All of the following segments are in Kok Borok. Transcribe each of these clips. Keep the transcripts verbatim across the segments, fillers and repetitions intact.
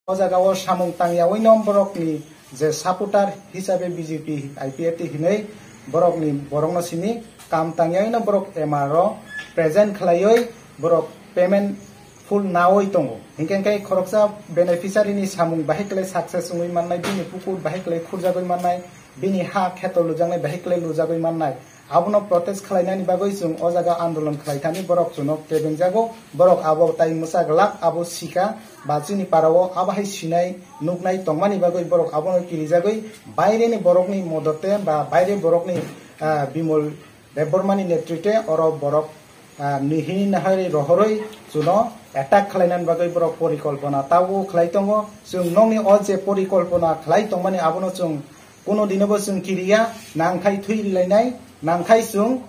O jaga o samung tangyawi no borok ni je supporter hisabe B J P, I P F T hinwi borok ni, borok no simi kam tangyawi no borok M R o present khlaiwi borok payment full nawi tongo. Hinkhe khe khoroksa beneficiary ni samung bahai khlai success wngwi mannai, bini pukur bahai khlai khurjagwi mannai, bini ha kheto lujaknai bahai khlai lujagwi mannai. Abono protest khlainani bagwi chwng o jaga andolon khlai thani borok chwngno kebengjago. Borok abo tai mwchak lak abo sika ba chini parao abo hai sinai nuknai tongmani bagwi borok abono kirijagwi baireni borokni modote ba baire borokni, ah, Bimol Debbarmani netritwe oro borok, ah, nihini nahari rohorwi chwngno attack khlainani bagwi borok porikolpona tabuk khlai tongo. Chwng nokni o je porikolpona khlai tongmani abono chwng kuno dinobo chwng kiriya, nangkhai thwi rilainai, nangkhai chwng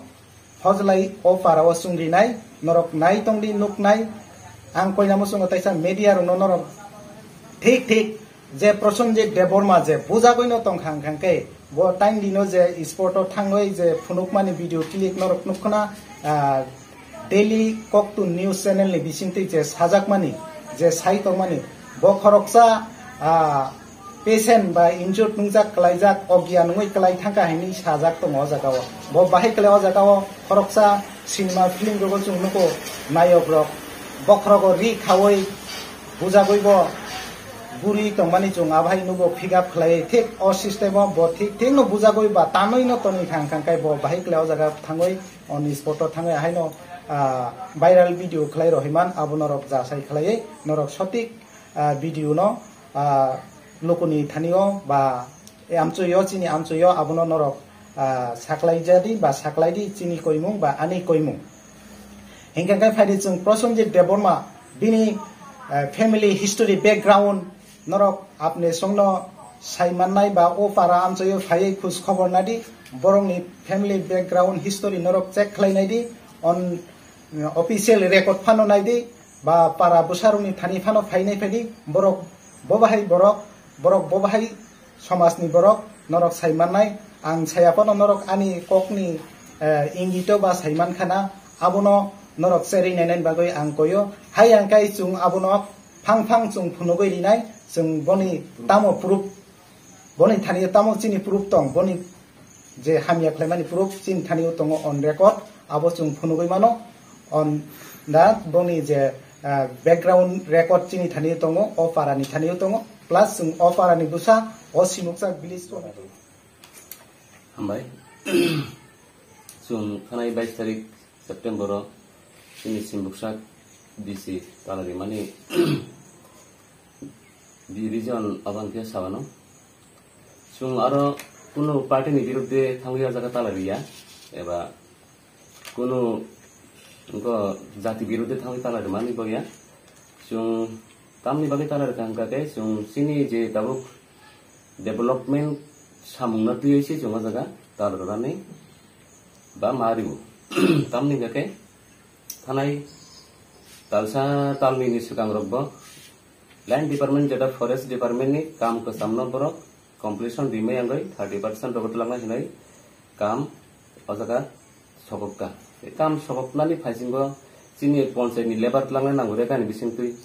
hojlai o para o chwng rinai, norok nai tongdi nuknai. Ang koinamo chwngno taisa media rokno norok thik thik je Prosenjit Debbarma je bujagwino tongkha hwnkha khe bo time dino je spot o thangwi je phunukmani video clip norok nukkhna, ah, Daily Koktun News Channel ni bisingtwi je sajakmani, je sai tongmani, bo khoroksa, ah, patient ba injured wngjak, klaijak, ogyan wngwi klai thangkha hinwi sajak tongo o jaga o. Bo bahai kle o jaga o khoroksa cinema film rogo chwng nugo, nayok rok bokhorogo ri khawi bujagwi bo guri tongmani chwng abo hai nugo pick up khlai thik o system o bo thik thik no bujagwi ba tanwi no tonwi thang thang khe bo bahai kle o jaga thangwi on spot o thangwi haino, ah, viral video khlai rohiman abo norok jasai khlaiwi norok sotik, ah, video no, ah, lukuni thani o ba amchoi o chini amchoi o abono norok, ah, saklai jadi ba saklai di chini koimung ba ani koimung. Hinkhe khe phaidi chwng Prosenjit Debbarma bini, ah, family history background norok apni songno sai mannai ba o para amchoi o phaiwi khoj khobor nadi, borokni family background history norok check khlai naidi, on, official record phano naidi, ba para bwsarokni thani phano phainai phaidi, borok bo bahai borok, borok bo bahai somajni borok norok sai mannai. Ang saya phano norok ani kokni, eh, ingito ba sai mankhana, abono norok cherwi nainani bagwi ang koyo. Hai ang kai chwng abono phang phang chwng phunugwi rinai, chwng boni tamo proof, boni thani tamo chini proof tong, boni je hamya khlaimani proof chini thani tongo on record, abo chwng phunugwi mano. On da boni je, ah, background record chini thani tongo, o para ni thani tongo, plus chwng o para ni bwsa, o Simukchak village o. Hambai. Chwng thanai bais tarik September o chini Simukchak D C talarimani di region abang khe sabano. Chwng aro kunu party ni birudde thangwi o jaga talariya, eba kunu wngkha jati birudde thangwi talarimani boya. Chwng tamni bagwi talarikha hwnkha khe chwng chini je tabuk development samungno twiwi se chwng o jaga talarani ba ma rio. Tamni hwnkha khe thanai talsa talnini swkangrokbo line department jeta forest department ni kam kwchamno borok completion rimai wngwi thirty percent rogo twlangna hinwi kam o jaga sokokka. Tei kam sokoknani phaisingo chini ponchayat ni lebar twlangna nango, reka ni bisingtwi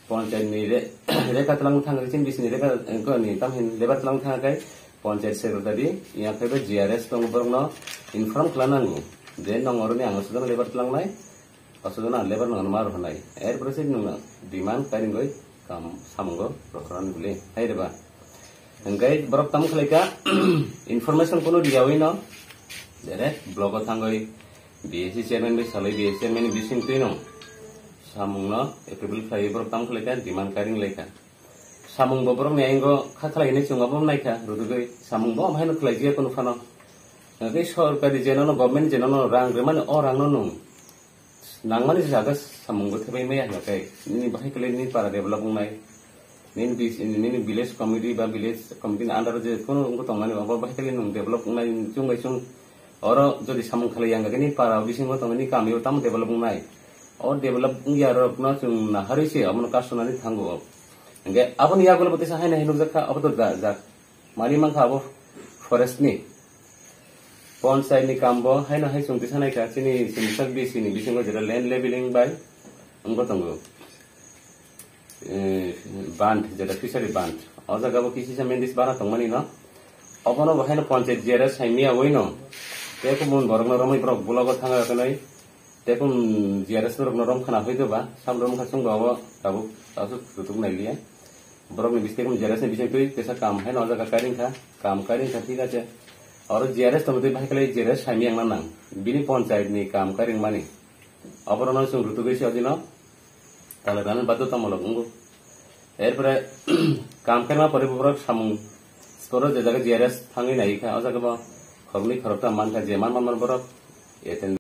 ponchayat ni re-, reka twlang thang chini bising ni reka, eh, ni tam hin lebar twlang thang kai ponchayat secretary, yang kaiba G R S tong borokno inform khlana nango je nong oroni ang sojang lebar tlangnai. Aswk no ang lebar no ma rw hwnai. Erpore se nwng demand kairing goi kam samungo rohorani bwle. Hai reba. Hwnkhe borok tamo khlai kha, information kuno riyawi no direct block o thangwi B A C chairman bai salai, B A C chairman ni bising twi no samung no approval khlaiwi borok tamo khlai kha, demand kairing lai kha. Samung bo borok ni ayang o kha khlai hinwi chwng abo nai kha, rwdwgwi samung bo omo hai no khlai jia kunu phano. Hwnkhe sorkari je nono, government je nono rang rwmani, o rang no nwng nangmani jaga samung bo thebai maya hwnkhe nini bahai khlai nini para develop wngnai, nini bis-, nini village committee ba village committee ni under o je kunu wngwi tongmani obo bahai khlai nwng develop wngnai chwng bai chwng. Oro jodi samung khlai yang khe nini para o bisingo tongnai, nini kami o tamo develop wngnai, o develop wngya rok no chwng naharwi se omono kasonani thango. Hwnkhe aboni yagulo bo teisa haino hai nukjak kha, abo to da-, jak. Mani mankha abo forest ni. Ponchayat ni kam bo haino hai chwng tisa naikha, chini Simukchak B C ni bisingo jera land leveling bai wngbo tongo. eh, band, jeta fishery band. O jaga bo kisi sa mendis bara tongmani no. Obono bo haino panchayat G R S saimia oino. Tei kubun borokno romwi borok blogo thanga kanai. Tei kun G R S borokno rom khana hoi doba. Sab rom kha chwng bo abo tabuk asuk tutuk nai liya. Borokni bising kun G R S ni bising twi kisa kam haino o jaga kairing kha. Kam kairing kha thik ache. Oro G R S tongwi twi bahai khlai G R S saimia wngna nang. Bini panchayat ni kam kairing mani. Oborokno chwng rutugwi se odino. Tale rani badhotamulok wngo. Erpore kam khaima pore borok samung sporo je jaga G R S thangwi nai kha, o jaga bo khoroknwi khoroktham man kha, je man man borok attend